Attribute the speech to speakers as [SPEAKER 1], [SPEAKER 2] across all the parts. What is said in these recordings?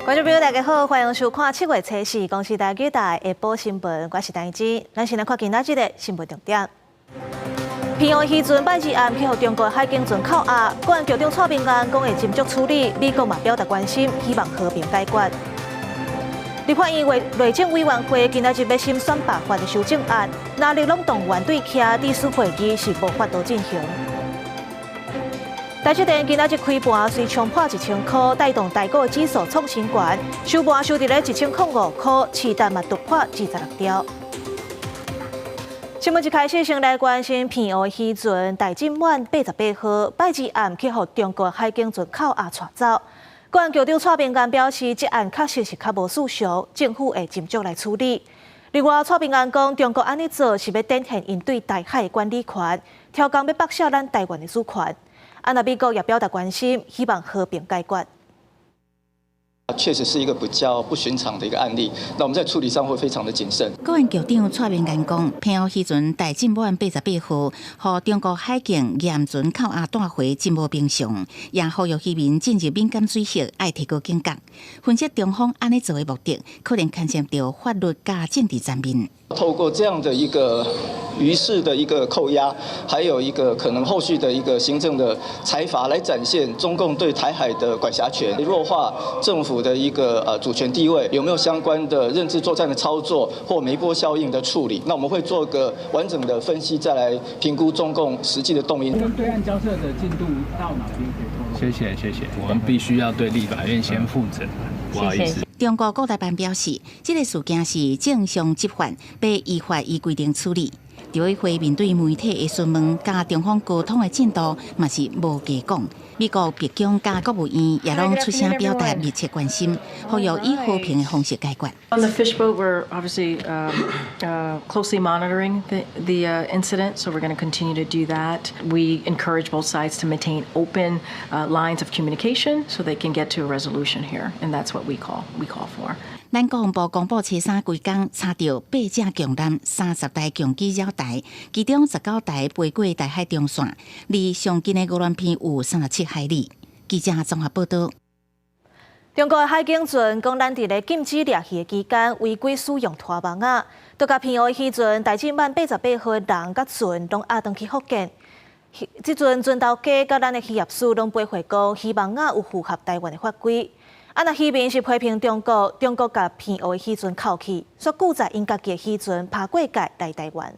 [SPEAKER 1] 觀眾朋友，大家好，歡迎收看7月初四公視台語台下晡新聞，我是陳芝。咱先來看今仔日的新聞重點。澎湖漁船拜二暗去予中國海警船扣押，國安局長蔡明彥講會斟酌處理，美國嘛表達關心，希望和平解決。立法院內政委員會今仔日欲審選罷法的修正案，藍綠攏動員對徛，致使會議是無法度進行。台積電今仔日開盤隨衝破1000箍，帶動台股指數創新高，收盤收佇咧1005箍，市值嘛突破26兆。新聞一開始先來關心澎湖漁船大進滿88號，拜二暗去予中國海警船扣押帶走。國安局長蔡明彥表示，這案確實是較無尋常，政府會斟酌來處理。另外，蔡明彥講，中國按呢做是欲展現𪜶對台海的管理權，刁工欲剝削咱台灣的主權。啊，那美國也表達關心，希望和平解決。
[SPEAKER 2] 確實是一個比較不尋常的一個案例，那我們在處理上會非常的謹慎。
[SPEAKER 3] 國安局長蔡明彥講，澎湖漁船大進滿88號，予中國海警驗船扣押帶回，真無平常，也呼籲漁民進入敏感水域愛提高警覺。分析中方按呢做的目的，可能牽涉著法律佮政治層面。
[SPEAKER 2] 透過這樣的一個漁事的一個扣押，還有一個可能後續的一個行政的裁罰，來展現中共對台海的管轄權，弱化政府的一個主權地位，有沒有相關的認知作戰的操作或媒婆效應的處理？那我們會做個完整的分析，再來評估中共實際的動因。
[SPEAKER 4] 跟對岸交涉的進度到哪邊可以透露？
[SPEAKER 5] 謝謝謝謝，我們必須要對立法院先負責，不好意思。
[SPEAKER 3] 中國國台辦表示，這個事件是正常執法，欲依法依規定處理。陸委會面對媒體的詢問，佮中方溝通的進度嘛是無加講。美國白宮佮國務院也攏出聲表達密切關心，呼籲以和平的方式解決。
[SPEAKER 6] On the fish boat, we're obviously closely monitoring the incident, so we're going to continue to do that. We encourage both sides to maintain open lines of communication so they can get to a resolution here, and that's what we call for.
[SPEAKER 3] 咱國防部公布，初三規工查著八隻強艦、30台強擊繞台，其中19台飛過台海中線，離上近的鵝鑾鼻有37海里。記者綜合報道。
[SPEAKER 1] 中國海警船講，咱佇咧禁止掠魚的期間違規使用拖網仔，都共澎湖漁船大進滿88號人佮船攏押轉去福建。這陣船頭家佮咱的漁業署攏回覆講，漁網仔有符合台灣的法規。啊，若漁民是批評中國，中國共澎湖的漁船扣去，煞拒載𪜶家己的漁船爬過界來台灣。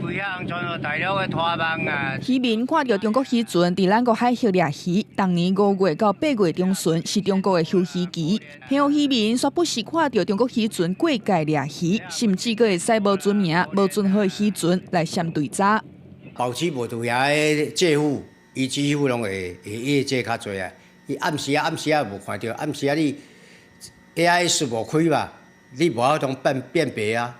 [SPEAKER 7] 規項全大陸的拖網啊！
[SPEAKER 8] 漁民看著中國漁船佇咱國海域掠魚，當年5月到8月中旬是中國的休漁期。澎湖漁民煞不時看著中國漁船過界掠魚，甚至閣會駛無船名、無船號的漁船來相對查。
[SPEAKER 7] 保持無佇遐个借付，伊支付攏會會伊會借較濟啊。伊暗時啊暗時啊無看著，暗時啊你 AIS 無開嘛，你無法度辨別啊。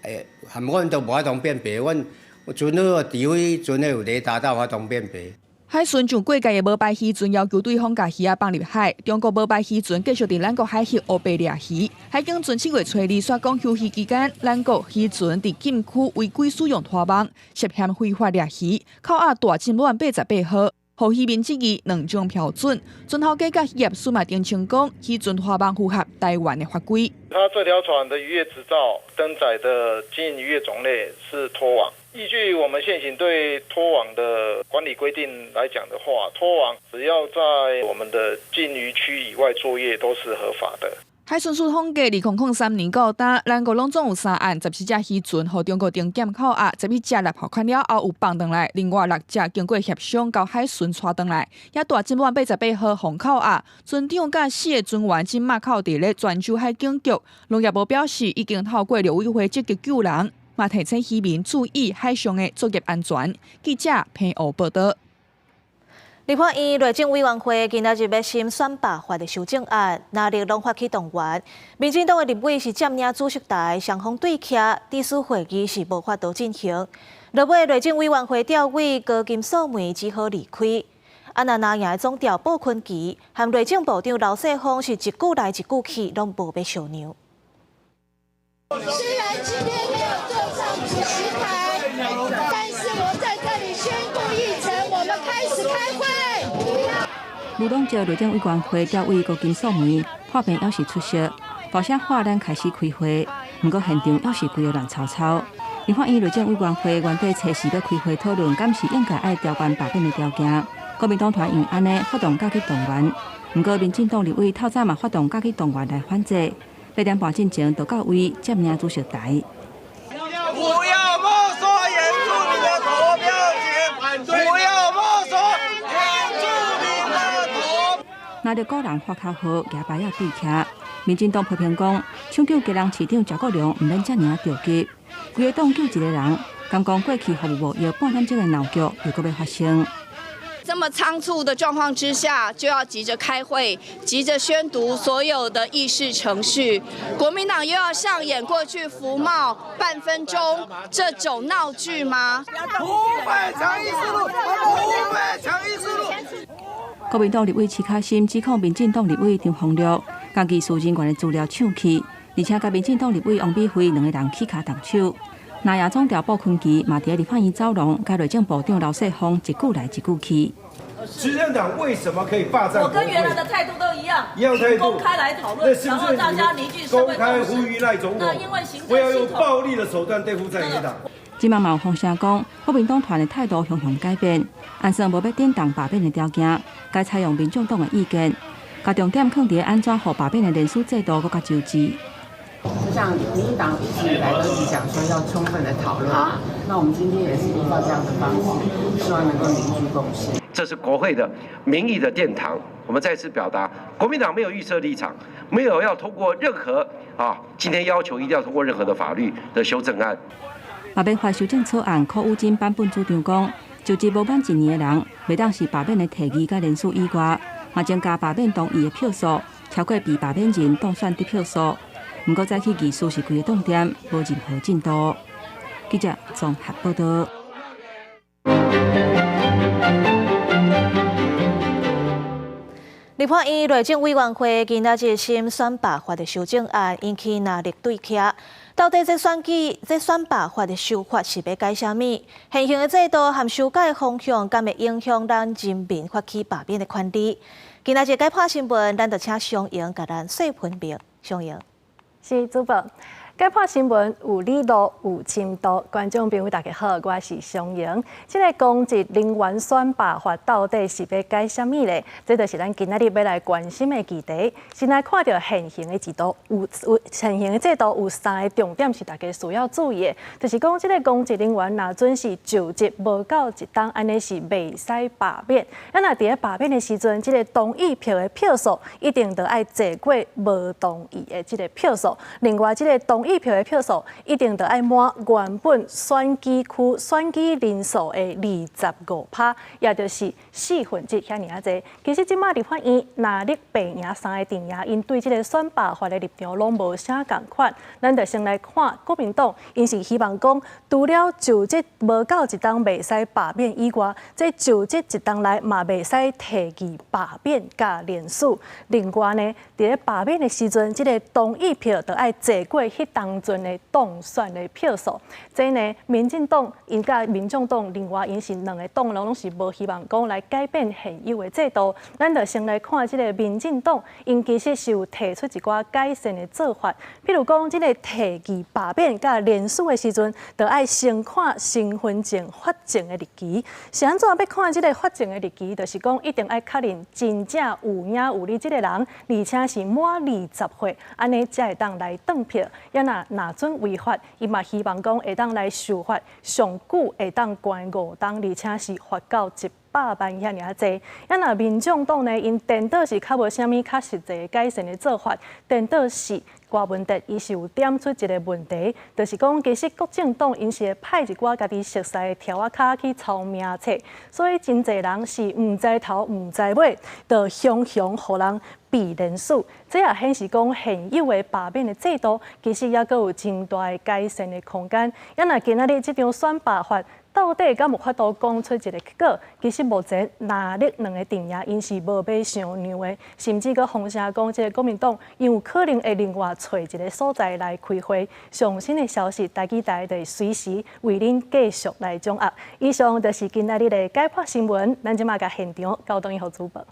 [SPEAKER 7] 欸，含阮都無法度辨別，阮船好，除非船的有雷達，才有法度辨別。
[SPEAKER 8] 海巡上過界的無牌漁船要求對方共魚仔放入海，中國無牌漁船繼續佇咱國海域烏白掠魚。海警船7月初二煞講休漁期間，咱國漁船佇禁區違規使用拖網，涉嫌非法掠魚，扣押大進滿88號。予漁民質疑兩種標準，船頭家佮漁業署嘛澄清講，漁船拖網符合台灣的法規。
[SPEAKER 9] 他這條船的漁業執照登載的經營漁業種類是拖網。依據我們現行對拖網的管理規定來講的話，拖網只要在我們的禁漁區以外作業都是合法的。
[SPEAKER 8] 海巡署統計，2003年到今，咱國攏總有三案14隻漁船予中國定檢扣押，11隻納罰款了後有放轉來，另外六隻經過協商交海巡帶轉來，也大進滿88號予扣押。船長佮四个船員這馬扣佇咧泉州海警局。農業部表示，已經透過陸委會積極救人，嘛提醒漁民注意海上的作業安全。記者彭歐報道。
[SPEAKER 1] 立法院內政委員會今仔日欲審選罷法的修正案，藍綠攏發起動員。民進黨的立委是佔領主席台，雙方對徛，致使會議是無法度進行。落尾內政委員會調委高金素梅只好離開。啊，若藍營的總召布坤琪和內政部長劉世鋒是一句來一句去，攏無欲相讓。
[SPEAKER 10] 雖然今天沒有坐上主席台，但是我在這裡宣布議程，我們開始開會。
[SPEAKER 11] 盧龍石內政委員會調委高金素梅破病猶是出席，大聲喊咱開始開會，毋過現場猶是規个亂糟糟。立法院內政委員會原底初四欲開會討論，敢是應該愛調懸罷免的條件。國民黨團因為按呢發動甲去動員，毋過民進黨立委透早嘛發動甲去動員來反制。8點半進前就到位佔領主席台。
[SPEAKER 12] 不要沒收原住民的投票權，不要沒收原住民的投。
[SPEAKER 11] 藍綠個人發口號，舉牌仔對徛。民進黨批評講，搶救基隆市長趙國龍毋免遮爾仔著急，規个黨救一個人，敢講過去服務無約半點鐘的鬧劇又閣欲發生。
[SPEAKER 13] 這麼倉促的狀況之下，就要急着開會，急着宣讀所有的議事程序。國民黨又要上演過去服貿半分鐘這種鬧劇嗎？
[SPEAKER 12] 不會強硬思路，不會強硬思路。
[SPEAKER 11] 國民黨立委徐巧芯指控民進黨立委張宏陸，共技術人員的資料搶去，而且佮民進黨立委王美惠兩個人起跤動手。南亞總調布坤奇嘛佇立法院走廊，佮內政部長劉世鋒一句來一句去。
[SPEAKER 14] 執政黨為什麼可以霸佔？
[SPEAKER 15] 我跟原來的態度都一樣，
[SPEAKER 14] 一樣態度，
[SPEAKER 15] 公開來討論，然後大家凝聚社會
[SPEAKER 14] 公開呼籲賴總統，不要用暴力的手段對付在野黨。
[SPEAKER 11] 這馬嘛有風聲講，國民黨團的態度雄雄改變，按算無欲振動罷免的條件，改採用民眾黨的意見，共重點放佇按怎予罷免的連署制度閣較周至。
[SPEAKER 16] 我想民進黨一直以來都是講說要充分的討論，那我們今天也是依照這樣的方式，希望能夠凝聚共識。
[SPEAKER 17] 這是國會的民意的殿堂，我們再次表達，國民黨沒有預設立場，沒有要通過任何啊，今天要求一定要通過任何的法律的修正案。
[SPEAKER 11] 罷免法修正草案，柯宇禎版本主張講，就職無滿一年的人，袂當是罷免的提議佮連署以外，嘛增加罷免同意的票數，超過被罷免人當選得票數。毋過早起議事是規个當點，無任何進度。記者綜合報道。
[SPEAKER 1] 立法院內政委員會今仔日審選罷法的修正案，引起藍綠對徛。到底這選舉、這選罷法的修法是欲改啥物？現行的制度和修改方向，敢會影響咱人民發起罷免的權利？今仔日解破新聞，咱就請雙瑩共咱細分明。雙瑩。
[SPEAKER 18] 是主播。解破新聞有理路有深度，觀眾朋友大家好，我是雙瑩。這个公職人員選罷法到底是欲改啥物咧？這就是咱今仔日欲來關心的議題。先來看著現行的制度，有現行的制度有三个重點是大家需要注意的，就是講這个公職人員若準是就職無夠一冬，按呢是袂使罷免。啊，若佇咧罷免的時陣，這个同意票的票數一定著愛濟過無同意的這个票數。另外，這个同意票的票數一定著愛滿原本選舉區選舉人數的25%，也就是1/4遐爾仔濟。其實這馬立法院藍綠白營三个陣營，𪜶對這个選罷法的立場攏無啥仝款。咱就先來看國民黨，𪜶是希望講，除了就職無夠一冬袂使罷免以外，這就職一冬內嘛袂使提議罷免佮連署。另外呢，佇咧罷免的時陣，這个同意票著愛濟過彼當陣的當選的票數。這呢，民進黨𪜶佮民眾黨，另外𪜶是兩个黨攏是無希望講來改變現有的制度。咱就先來看這个民進黨，𪜶其實是有提出一寡改善的做法，譬如講，這个提議罷免佮連署的時陣，就愛先看身份證發證的日期。是按怎欲看這个發證的日期？就是講一定愛確認真正有影有你這个人，而且是滿20歲，按呢才會當來當票。抑若若準違法，伊嘛希望講會當來受罰，上久會當關5冬，而且是罰到100萬遐爾仔濟。抑若民眾黨呢，𪜶顛倒是較無啥物較實際改善的做法，顛倒是郭文哲伊是有點出一个問題，就是講其實國政黨𪜶是會派一寡家己熟似的柱仔跤去抄名冊，所以真濟人是毋知頭毋知尾，就雄雄予人被連署。這也顯示講現有的罷免的制度，其實猶閣有真大的改善的空間。抑若今仔日這場選罷法到底敢有法度講出一個結果？其實目前藍綠兩個陣營𪜶是無欲相讓的，甚至閣風聲講，這个國民黨有可能會另外揣一个所在來開會。上新的消息，台語台就會隨時為恁繼續來掌握。以上就是今仔日的解破新聞，咱這馬共現場交轉予主播。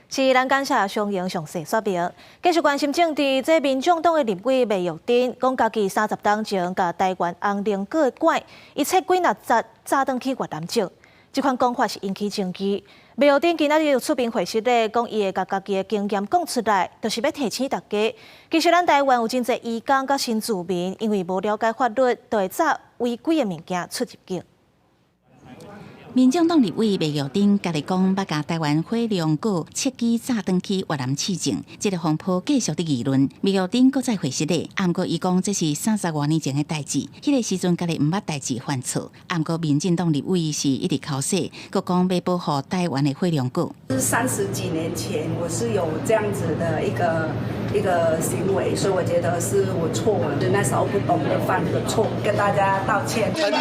[SPEAKER 1] 是咱感謝相應詳細說明。繼續關心政治，這民眾黨的立委麥玉珍講，家己30冬前共台灣紅龍果的粿，伊切幾若節炸轉去越南種。這款講法是引起爭議。麥玉珍今仔日出面回釋咧，講伊會共家己的經驗講出來，就是欲提醒大家。其實咱台灣有真濟移工佮新住民，因為無了解法律，就會紮違規的物件出入境。
[SPEAKER 3] 民眾黨立委麥玉珍家己講，欲共台灣火龍果切枝炸轉去越南試種，這个風波繼續佇議論。麥玉珍閣再回釋咧，毋過伊講這是30外年前的代誌，彼个時陣家己毋捌代誌犯錯。毋過民進黨立委是一直剾洗，閣講欲保護台灣的火龍果。
[SPEAKER 19] 30幾年前，我是有這樣子的一個行為，所以我覺得是我錯了，就那時候不懂得犯個錯，跟大家道歉。
[SPEAKER 20] 有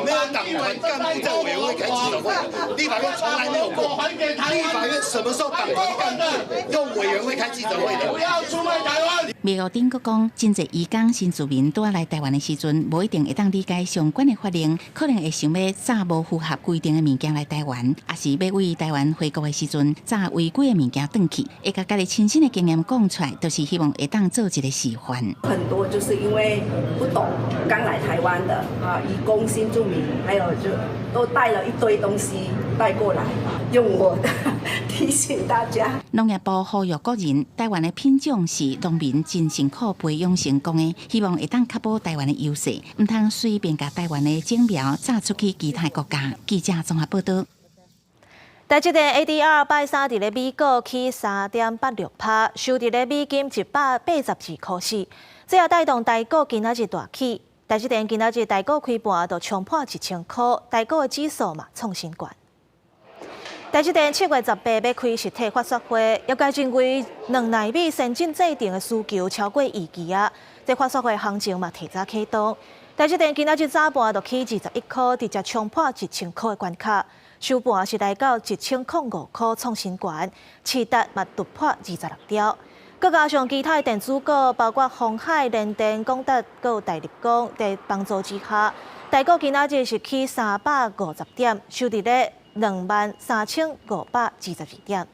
[SPEAKER 20] 沒有黨團幹部在委員會開記者會？立法院從來沒有過。立法院什麼時候黨團幹部用委員會開記者會的？
[SPEAKER 12] 不要出賣台灣。
[SPEAKER 3] 麥玉珍閣講，真濟移工新住民拄仔來台灣的時陣，無一定會當理解相關的法令，可能會想欲紮無符合規定的物件來台灣，抑是欲對台灣回國的時陣，紮違規的物件轉去，會共家己親身的經驗講出來，就是希望會當做一個示範。
[SPEAKER 19] 很多就是因為不懂，剛來台灣的啊，移工新住民，還有就都帶了一堆東西帶過來，用我的提醒大家。
[SPEAKER 3] 農業部呼籲國人，台灣的品種是農民真辛苦培養成功的，希望會當確保台灣的優勢，毋通隨便共台灣的種苗炸出去其他國家。記者綜合報道。
[SPEAKER 1] 台積電 ADR 拜三佇咧美股起3.86%，收佇咧美金182.4塊，這也帶動台股今仔日大起。台積電今仔日台股開盤就衝破1000塊，台股的指數嘛創新高。台積電7月18欲開實體法說會，業界認為2納米先進製程的需求超過預期啊，這法說會行情嘛提早啟動。台積電今仔日早盤就起21塊，直接衝破1000塊的關卡，收盤是來到1005塊創新高，市值嘛突破26兆。閣加上其他的電子股，包括鴻海、聯電、廣達、閣大立光，佇幫助之下，台股今仔日是起350點，收佇咧23,522點。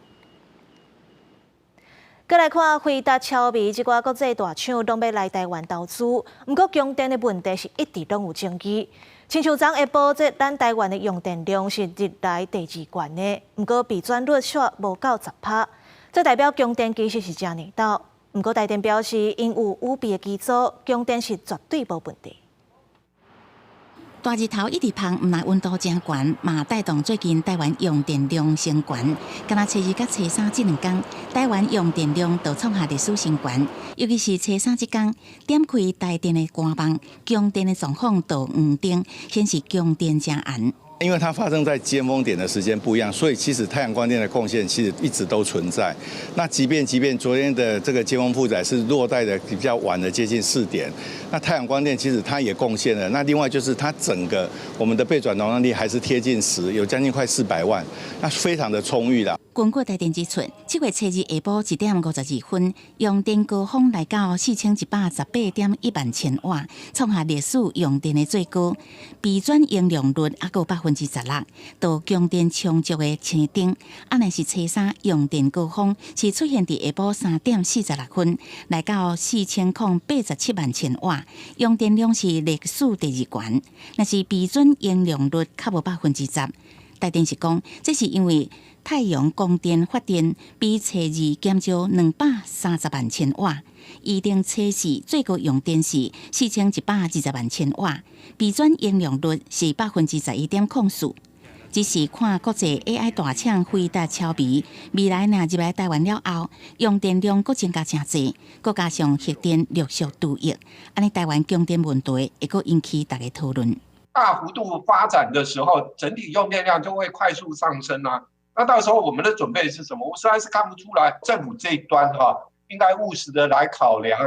[SPEAKER 1] 閣來看輝達、超微這寡國際大廠攏欲來台灣投資，毋過供電的問題是一直攏有爭議。親像昨下晡，這咱台灣的用電量是歷來第二懸的，毋過備轉率卻無夠10%，這代表供電其實是誠硬鬥。毋過台電表示，𪜶有預備的機組，供電是絕對無問題。
[SPEAKER 3] 大日頭一直芳，毋但溫度誠懸，嘛帶動最近台灣用電量升懸。敢若初二佮初三這兩工，台灣用電量就創下歷史新高。尤其是初三這工，點開台電的官網，供電的狀況就黃燈，顯示供電誠絚。
[SPEAKER 21] 因為它發生在尖峰點的時間不一樣，所以其實太陽光電的貢獻其實一直都存在。那即便昨天的這個尖峰負載是落在的比較晚的接近4點，那太陽光電其實它也貢獻了。那另外就是它整個我們的備轉容量率還是貼近十，有將近快400萬，那非常的充裕啦。
[SPEAKER 3] 根據台電指出，7月初二下晡1點52分，用電高峰來到4118.1萬千瓦，創下歷史用電的最高。備轉容量率猶閣16%，到供電充足的青燈。啊，若是初三用電高峰是出現佇下晡3點46分，來到4087萬千瓦，用電量是歷史第二懸。若是備轉容量率較無10%。台電是講，這是因為太陽光電發電比初二減少230萬千瓦，預定初四最高用電是4120萬千瓦，備轉容量率是11.04%。只是看國際 AI 大廠輝達、超微，未來若入來台灣了後，用電量閣增加誠濟，閣加上核電陸續除役，按呢台灣供電問題會閣引起大家討論。
[SPEAKER 22] 大幅度發展的時候，整體用電量就會快速上升啊。那到時候我們的準備是什麼？我實在是看不出來。政府這一端哈，應該務實的來考量，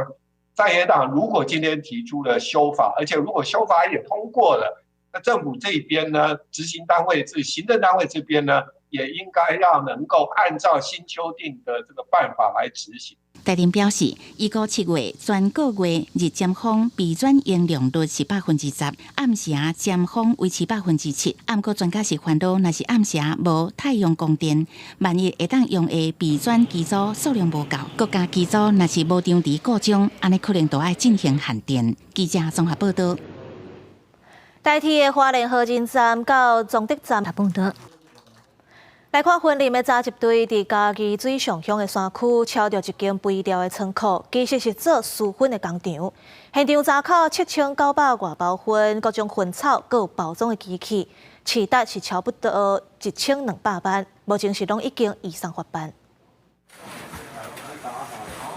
[SPEAKER 22] 在野黨如果今天提出了修法，而且如果修法也通過了，那政府這邊呢，執行單位這行政單位這邊呢，也應該要能夠按照新修訂的這個辦法來執行。
[SPEAKER 3] 台電表示，預估7月全個月日尖峰備轉容量率是10%，暗時尖峰維持7%。毋過專家是煩惱，若是暗時無太陽光電，萬一會當用的備轉機組數量無夠，國家機組若是無場佇故障，按呢可能都愛進行限電。記者綜合報道。
[SPEAKER 1] 台鐵的花蓮河仁站到彰德站報道。來看雲林的雜集隊，佇嘉義水上鄉的山區，抄著一間肥料的倉庫，其實是做私粉的工廠。現場查扣7900外包粉，各種粉草，閣有包裝的機器，市值是差不多1200萬，目前是攏已經移送法辦。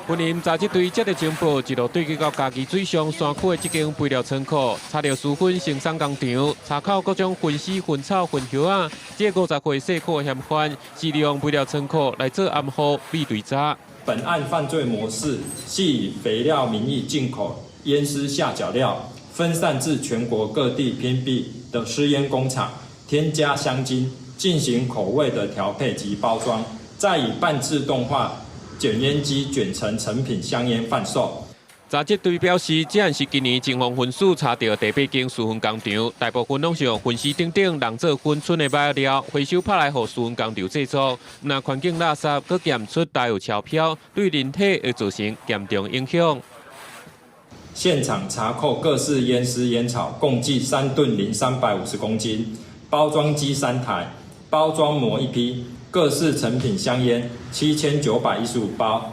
[SPEAKER 2] 雲林雜集隊接到情報，一路對去到嘉義水上山區的這間肥料倉庫，查著私粉生產工廠，查扣各種粉絲、粉草、粉葉仔。這個50歲細個嫌犯是利用肥料倉庫來做暗號比對渣。
[SPEAKER 4] 本案犯罪模式係以肥料名義進口煙絲下腳料，分散至全國各地偏僻的私煙工廠，添加香精，進行口味的調配及包裝，再以半自動化捲煙機捲成成品香煙販售。
[SPEAKER 2] 雜集隊表示，這案是今年偵防分署查著第八間私粉工廠，大部分攏是用粉絲等等人做粉村的材料回收拍來予私粉工廠製作，若環境垃圾，閣檢出帶有超標，對人體會造成嚴重影響。
[SPEAKER 4] 現場查扣各式煙絲煙草共計3噸零350公斤，包裝機3台，包裝膜一批。各式成品香煙7915包。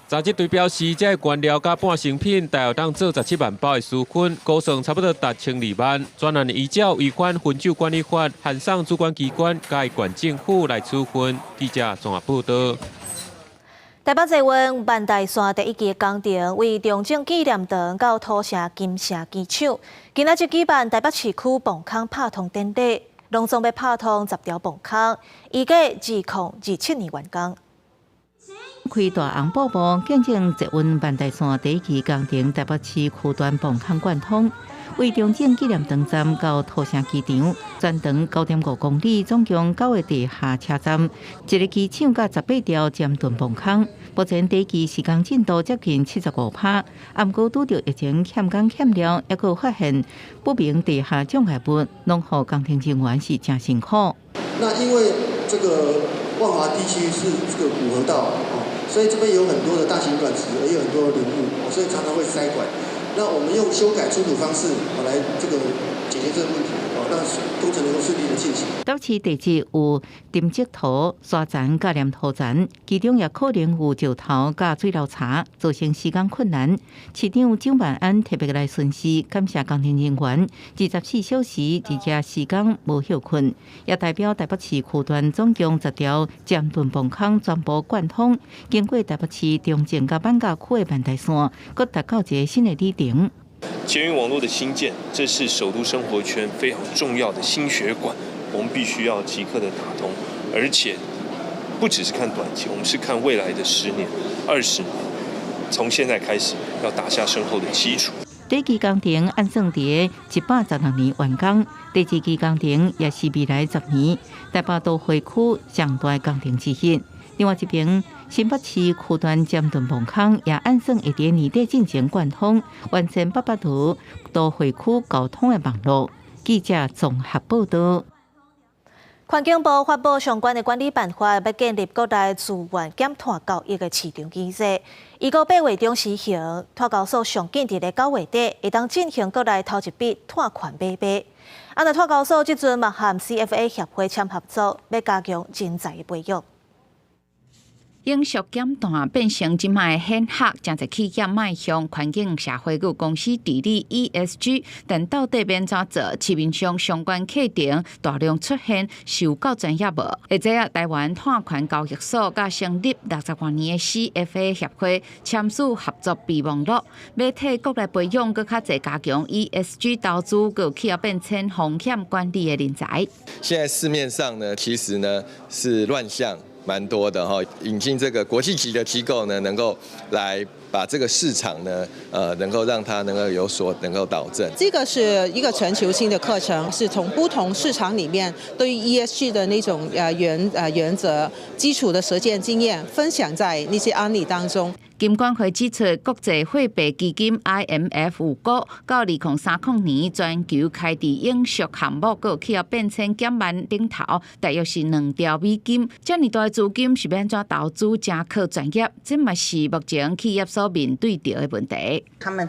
[SPEAKER 2] 雜集隊表示，這個原料佮半成品，大約當做17萬包的私粉，估算差不多達1200萬。專案依照違反薰酒管理法，函送主管機關佮縣政府來處分。記者綜合報道。
[SPEAKER 1] 台北捷運萬大線第一期工程為中正紀念堂到土城金城機場，今仔日舉辦台北市區磅空拍通典禮。攏總欲拍通10條磅空，預計2027年完工。
[SPEAKER 23] 開大紅布幕，見證捷運萬大線第一期工程台北市區段磅空貫通，為中正紀念堂站到土城機場，全長9.5公里，總共九個地下車站，一个機場佮18條尖頓磅空。目前第一期施工進度接近75%，毋過拄著疫情欠工欠料，抑閣發現不明地下障礙物，攏予工程人員是誠辛苦。
[SPEAKER 24] 那因為這個萬華地區是這個古河道，所以這邊有很多的大型卵石，也有很多的林木，所以常常會塞管。那我們用修改出土方式，來這個解決這個問題，讓工程能夠順利的進行。
[SPEAKER 23] 台北市地質有沉積土、沙層佮黏土層，其中也可能有石頭佮水流碴，造成施工困難。市長蔣萬安特別來巡視，感謝工程人員24小時佇遐施工無歇睏，也代表台北市區段總共10條尖頓磅空全部貫通，經過台北市中正佮板橋區的萬大線，閣達到一個新的里程。
[SPEAKER 25] 捷運網絡的興建，這是首都生活圈非常重要的心血管，我們必須要即刻的打通，而且不只是看短期，我們是看未來的10年、20年，從現在開始要打下深厚的基礎。
[SPEAKER 23] 第一期工程按算佇116年完工，第二期工程也是未來10年台北都會區上大工程之一。另外一邊，新北市區段尖頓磅空也按算會佇年底進行貫通，完成八八路都會區交通的網路。記者綜合報道。
[SPEAKER 1] 環境部發布相關的管理辦法，欲建立國內自願減碳交易的市場機制。預估8月中施行，碳交所上緊佇咧9月底會當進行國內頭一筆碳權買賣。啊，那碳交所這陣嘛和 CFA 協會簽合作，欲加強人才的培育。
[SPEAKER 26] 永續減碳變成這擺的顯學，誠濟企業邁向環境社會佮公司治理 ESG，但到底欲按怎做？市面上相關課程大量出現，是有夠專業無？或者啊，台灣碳權交易所佮成立60外年的 CFA 協會簽署合作備忘錄，欲替國內培養閣較濟加強 ESG 投資佮氣候變遷風險管理的人才。
[SPEAKER 27] 現在市面上呢，其實呢是亂象。
[SPEAKER 5] 蠻多的哈。引進這個國際級的機構呢，能夠來把這個市場呢，能夠讓它能夠有所能夠導正。
[SPEAKER 6] 這個是一個全球性的課程，是從不同市場裡面對於 ESG 的那種原則、基礎的實踐經驗分享在那些案例當中。
[SPEAKER 26] 金管會指出，國際貨幣基金 IMF 預估，到2030年，全球開支永續項目閣氣候變遷減慢頂頭，大約是2兆美金。遮爾大資金是欲按怎投資，誠靠專業，這嘛是目前企業所面對著的問題。
[SPEAKER 7] 他們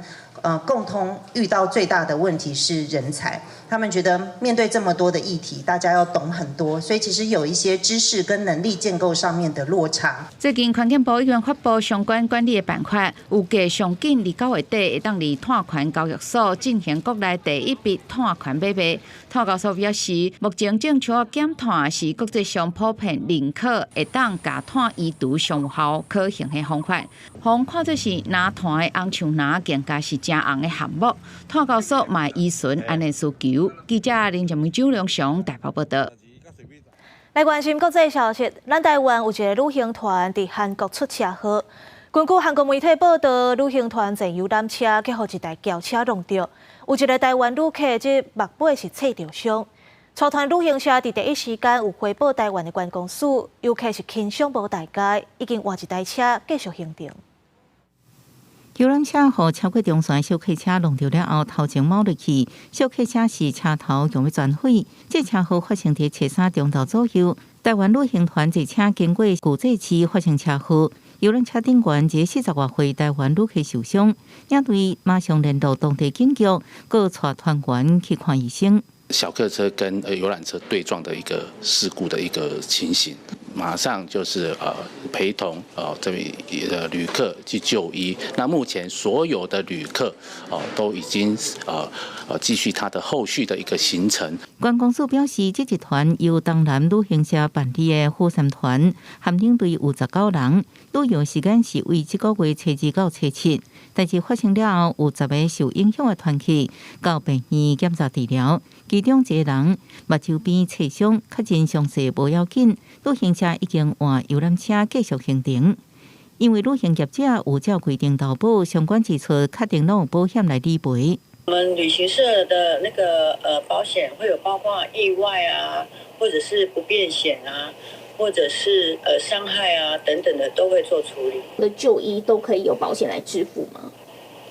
[SPEAKER 7] 共通遇到最大的問題是人才，他們覺得面對這麼多的議題，大家要懂很多，所以其實有一些知識跟能力建構上面的落差。
[SPEAKER 26] 最近環境部已經發布相關管理的辦法，預計上緊佇9月底會當佇碳權交易所進行國內第一筆碳權買賣。碳交所表示，目前正常減碳是國際上普遍認可，會當共碳移除上有效可行的方法。予看做是藍碳的紅樹林，更加是誠紅的項目。碳交所嘛依循按呢需求。記者林靜梅、周良雄台北報道。
[SPEAKER 1] 來關心國際消息，咱台灣有一個旅行團佇韓國出車禍。根據韓國媒體報道，旅行團坐遊覽車，去予一台轎車撞著，有一個台灣旅客這目背是切著傷。帶團旅行社佇第一時間有回報台灣的觀光署，遊客是輕傷無大礙，已經換一台車繼續行程。
[SPEAKER 23] 遊覽車予超過中線小客車撞著了後，頭前鉚入去，小客車是車頭強欲全毀。這車禍發生佇初三中晝左右。台灣旅行團坐車經過巨濟市發生車禍，遊覽車頂懸一個40外歲台灣旅客受傷，領隊馬上聯絡當地警局，閣帶團員去看醫生。
[SPEAKER 8] 小客車跟遊覽車對撞的一個事故的一個情形，馬上就是陪同這位的旅客去就醫。那目前所有的旅客哦都已經繼續他的後續的一個行程。
[SPEAKER 23] 觀光署表示，這一團由東南旅行社辦理的釜山團，含領隊有19人，旅遊時間是為這個月初二到初七。代誌發生了後，有10個受影響的團客到病院檢查治療，其中一個人目睭邊切傷，確認傷勢無要緊。旅行社已經換遊覽車繼續行程。因為旅行業者有照規定投保，相關支出確定攏有保險來理賠。
[SPEAKER 9] 我們旅行社的那個保險會有包括意外啊，或者是不便險啊，或者是傷害啊等等的都會做處理。
[SPEAKER 10] 的就醫都可以有保險來支付嗎？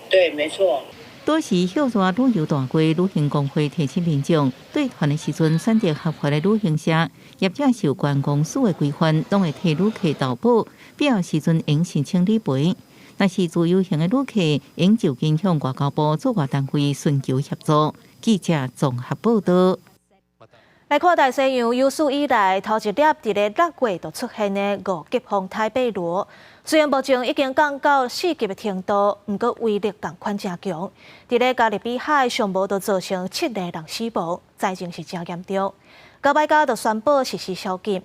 [SPEAKER 9] 對，沒錯。
[SPEAKER 23] 倒是歇熱旅遊大會旅行公會提醒民眾，對團的時陣選擇合法的旅行社，業者受觀光署的規範，攏會替旅客投保，必要時陣應申請理賠。若是自由行的旅客，應就近向外交部駐外單位尋求協助。記者綜合報道。
[SPEAKER 1] 來看大西洋有史以來頭一粒佇咧6月就出現的5級風颱貝羅，雖然目前已經降到4級的程度，毋過威力仝款誠強。佇咧加勒比海上無就造成7個人死亡，災情是誠嚴重。牙買加就宣布實施宵禁，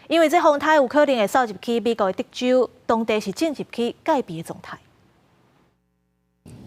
[SPEAKER 1] 因為這風颱有可能會掃入去美國的德州，當地是進入去戒備的狀態。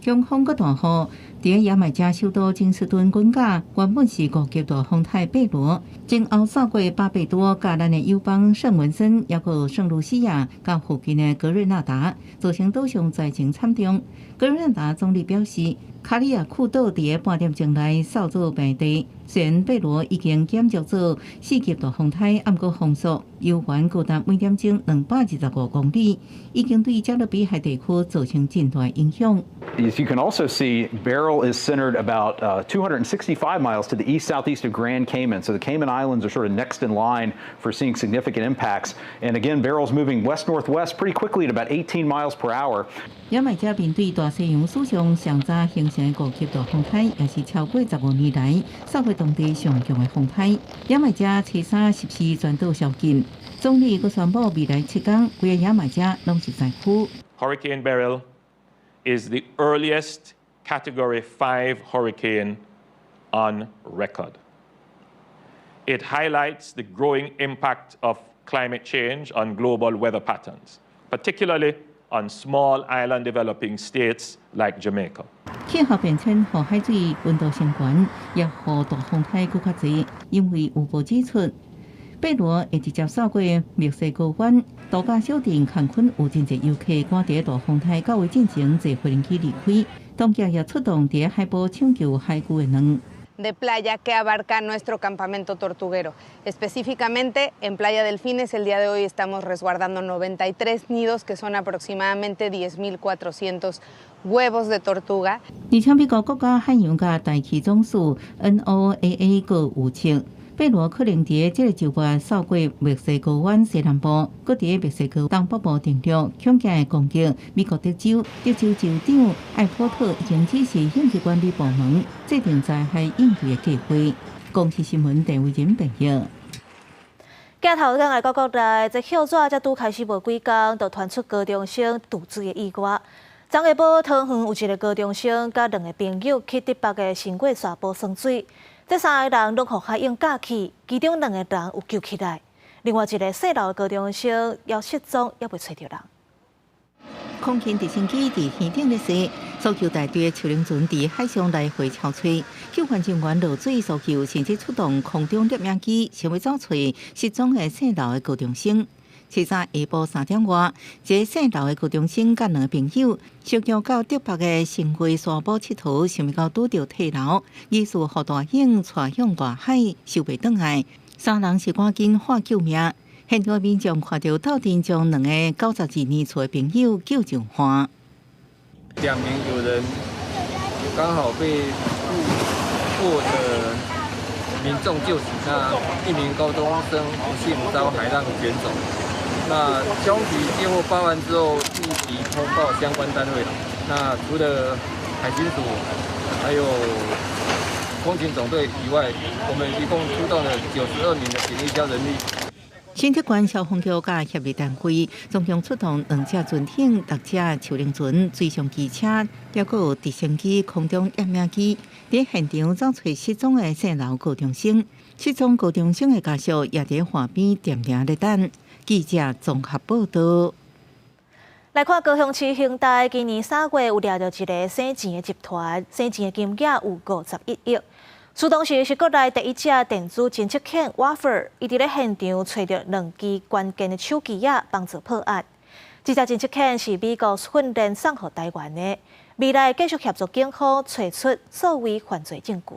[SPEAKER 23] 強風閣大雨，佇咧牙買加首都金斯敦滾假，原本是5級大風颱貝羅，前後掃過巴貝多、佮咱的友邦聖文森，抑閣聖盧西亞，佮附近的格瑞納達，造成島上災情慘重。格瑞納達總理表示，卡里亞庫島佇咧半點鐘內掃做平地。雖然貝羅已經減弱做4級大風颱，毋過風速猶原高達每點鐘225公里，已經對加勒比海地區造成真大影響。
[SPEAKER 27] As you can also see, Beryl is centered about 265 miles to the east southeast of Grand Cayman. So the Cayman Islands are sort of next in line for seeing significant impacts. And again, Beryl's moving west northwest pretty quickly at about 18 miles per hour.
[SPEAKER 23] 牙買加面對大西洋史上上早形成的5級大風颱，也是超過15年來掃過當地上強的風颱。牙買加初三實施全島宵禁，總理閣宣布未來7天，規個牙買加攏是災區。
[SPEAKER 28] Hurricane Beryl is the earliest Category 5 hurricane on record. It highlights the growing impact of climate change on global weather patterns, particularly on small island developing states like Jamaica.
[SPEAKER 23] 氣候變遷予海水溫度升懸，也予大風颱閣較濟。因為有報指出，貝羅會直接掃過墨西哥灣度假小鎮坎昆，有真濟遊客趕佇大風台到位進前坐飛機離開，當局也出動佇海埔搶救海龜的卵。
[SPEAKER 11] De playa que abarca nuestro campamento tortuguero. Específicamente en Playa Delfines, el día de hoy estamos resguardando 93 nidos, que son aproximadamente 10.400 huevos de tortuga.
[SPEAKER 23] 而且美國國家海洋佮大氣總署 NOAA 閣預測，貝羅可能佇這个週末掃過墨西哥灣西南部，閣佇墨西哥東北部登陸，恐驚會攻擊美國德州。德州州長艾波特已經指示應急管理部門制定災害應對的計劃。公視新聞鄭惟仁編譯。
[SPEAKER 1] 鏡頭轉來到國內，這葉紙才拄開始無幾工，就傳出高中生墮水的意外。昨下晡，桃園有一个高中生佮兩个朋友去竹北的新月沙埔耍水，這三个人攏予海湧咬去，其中兩個人有救起來，另外一个姓劉的高中生猶失蹤，猶未揣著人。
[SPEAKER 23] 空勤直升機佇天頂咧踅，搜救大隊的樹龍船佇海上來回搜揣，救援人員落水搜救，甚至出動空中攝影機，想欲找揣失蹤的姓劉的高中生。初三下晡3點外，一个姓劉的高中生佮兩个朋友，相約到竹北的新會沙埔𨑨迌，想欲到拄著退流，疑似予大湧帶向大海，收袂轉來。三人是趕緊喊救命，現場民眾看著鬥陣將兩个92年次的朋友救上岸。
[SPEAKER 13] 兩名友人剛好被路過的民眾救起，那一名高中生不幸遭海浪捲走。那凶體接獲報案之後，立即通報相關單位。那除了海巡署，還有空勤總隊以外，我們一共出動了92名的警力加人力。
[SPEAKER 23] 新竹縣消防局佮協力單位，總共出動兩隻船艇、六隻樹龍船、水上機車，抑閣有直升機、空中攝影機，佇現場找揣失蹤的姓劉高中生。失蹤高中生的家屬也佇岸邊恬恬咧等。記者綜合報導。
[SPEAKER 1] 來看高雄市興大，今年3月有掠著一个洗錢的集團，洗錢的金額有51億。出動時是國內第一隻電子偵測犬 Wafer，伊佇咧現場揣著兩支關鍵的手機仔，幫助破案。這隻偵測犬是美國訓練送予台灣的，未來繼續協助警方揣出數位犯罪證據。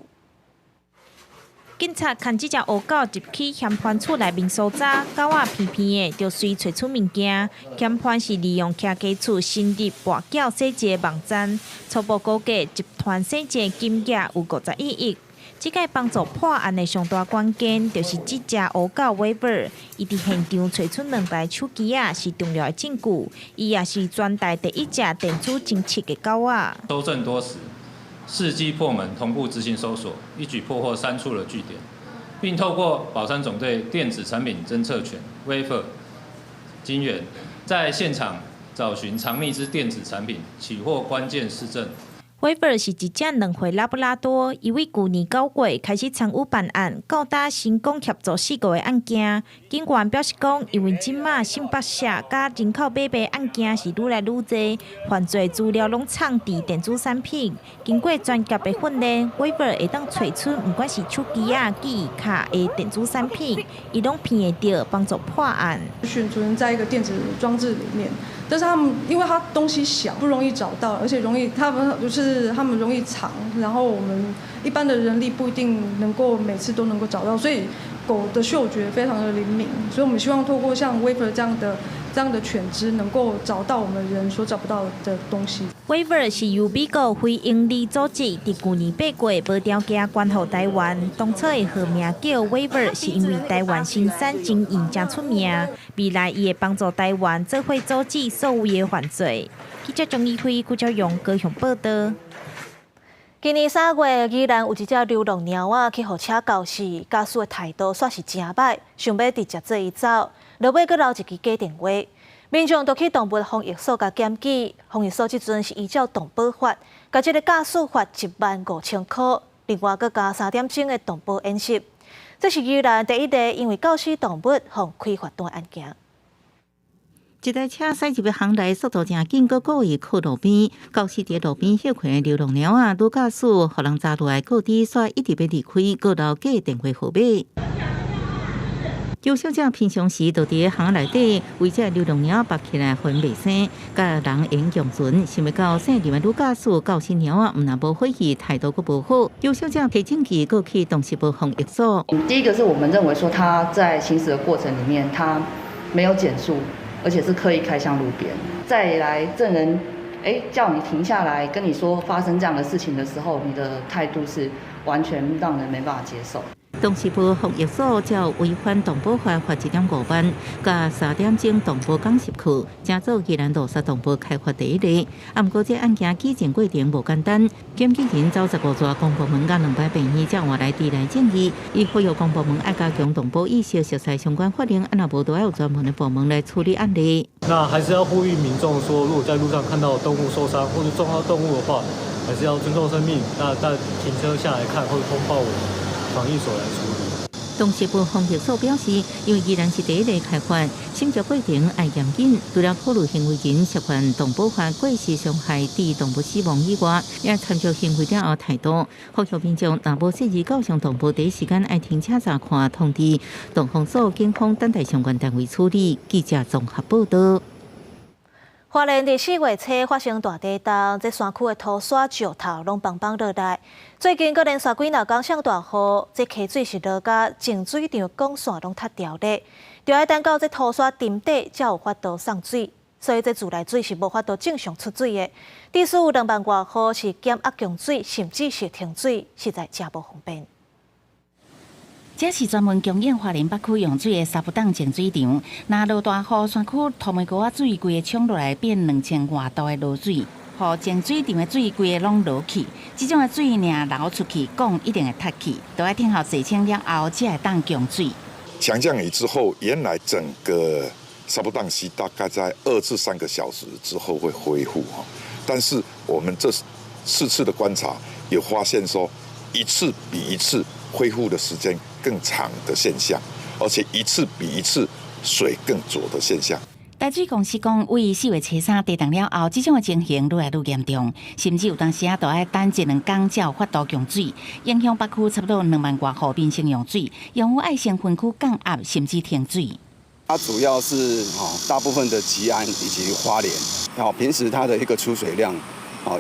[SPEAKER 14] 警察牽這隻烏狗入去嫌犯厝內面搜查，狗仔鼻鼻的就隨揣出物件。嫌犯是利用徛家厝深入跋筊洗錢的網站，初步估計集團洗錢金額有51億。這個幫助破案的上大關鍵，就是這隻烏狗威爾，伊佇現場揣出兩台手機仔，是重要的證據。伊也是全台第一隻電子偵測的狗仔。
[SPEAKER 15] 搜證多時，伺機破門，同步執行搜索，一舉破獲三處的據點，並透過保山總隊電子產品偵測犬 Wafer 警員，在現場找尋藏匿之電子產品，起獲關鍵事證。
[SPEAKER 14] 威爾是一隻2歲拉布拉多，伊為舊年9月開始參與辦案，到今成功協助四個案件。警員表示講，因為這馬性剝削佮人口買賣案件是愈來愈濟，犯罪資料攏藏佇電子產品。經過專業的訓練，威爾會當揣出毋管是手機仔、記憶卡的電子產品，伊攏辨會著，幫助破案。
[SPEAKER 16] 選存在一個電子裝置裡面，但是他們因為它東西小，不容易找到，而且容易，他們就是他們容易藏，然後我們一般的人力不一定能夠每次都能夠找到，所以狗的嗅覺非常的靈敏，所以我們希望透過像 Wafer 這樣的犬隻，能夠找到我們人所找不到的東西。
[SPEAKER 14] Wafer 是由美國非營利組織佇舊年8月無條件捐予台灣。當初會號名叫 Wafer，是因為台灣生產經驗誠出名。未來伊會幫助台灣做伙阻止數位的犯罪。記者張怡輝、顧昭勇高雄報導。
[SPEAKER 1] 今年3月，宜蘭有一隻流浪貓仔去予車轎死，駕駛的態度煞是誠䆀，想欲直接做伊走，落尾閣留一支假電話。民眾就去動物防疫所共檢舉，防疫所這陣是依照動保法，共這个駕駛罰15,000箍，另外閣加3點鐘的動保演習。這是宜蘭第一个因為轎死動物予開罰單案件。
[SPEAKER 23] 一台車駛入去巷內，速度誠緊，閣故意靠路邊，駕駛佇路邊歇睏的流浪貓仔，女駕駛予人砸落來，告知煞一直欲離開，閣留假電話號碼。邱小姐平常時就佇巷內底，為這流浪貓縛起來，予𪜶袂生，佮人緣共存。想袂到姓林的女駕駛教訓貓仔，毋但無火氣，態度閣無好。邱小姐提證據過去動植物防疫所。
[SPEAKER 3] 第一個是我們認為說他在行駛的過程裡面，他沒有減速，而且是刻意開向路邊。再來證人，叫你停下來，跟你說發生這樣的事情的時候，你的態度是完全讓人沒辦法接受。
[SPEAKER 23] 動植物防疫所照違反動保法罰1.5萬，佮3點鐘動保講習課，成做宜蘭路殺動物開罰第一例。啊，毋過這案件舉證過程無簡單，檢舉人走15座公部門佮兩擺病院，才換來佇來正義。伊呼籲公部門愛加強動保意識，熟悉相關法令，啊若無都愛有專門的部門來處理案例。
[SPEAKER 12] 那還是要呼籲民眾說，如果在路上看到動物受傷或者撞到動物的話，還是要尊重生命。那再停車下來看，或者通報我們防疫所來處理。
[SPEAKER 23] 動植物防疫所表示，因為宜蘭是第一例開罰，審查過程愛嚴謹，除了考慮行為人涉犯動保法過失傷害致動物死亡以外，也參照行為了後態度。呼籲民眾若無適宜狗傷動物，第一時間愛停車查看，通知動防所、警方等待相關單位處理。記者綜合報道。
[SPEAKER 1] 花蓮佇4月初發生大地動，這山區的土沙、石頭攏枋枋落來。最近閣連續幾若工上大雨，這溪水是落甲淨水場管線攏塌掉咧，就愛等到這土沙沉底才有法度送水，所以這自來水是無法度正常出水的。致使有2萬外戶是減壓供水，甚至是停水，實在誠無方便。
[SPEAKER 17] 這是專門供應花蓮北區用水的沙埔洞淨水場。若落大雨，山區土眉溝仔水規个沖落來，變2000外度的濁水，予淨水場的水規个攏濁去。這種的水若流出去，管一定會塌去，都愛等候洗清了後，才會當供水。
[SPEAKER 18] 強降雨之後，原來整個沙埔洞溪大概在2至3個小時之後會恢復哈，但是我們這四次的觀察，有發現說一次比一次恢復的時間更長的現象，而且一次比一次水更濁的現象。
[SPEAKER 17] 台水公司講，為4月初3地動了後，這種的情形愈來愈嚴重，甚至有當時仔都愛等一兩工才有法度供水，影響北區差不多2萬外戶民生用水，用戶愛先分區降壓，甚至停水。
[SPEAKER 19] 它主要是大部分的吉安以及花蓮，平時它的一個出水量，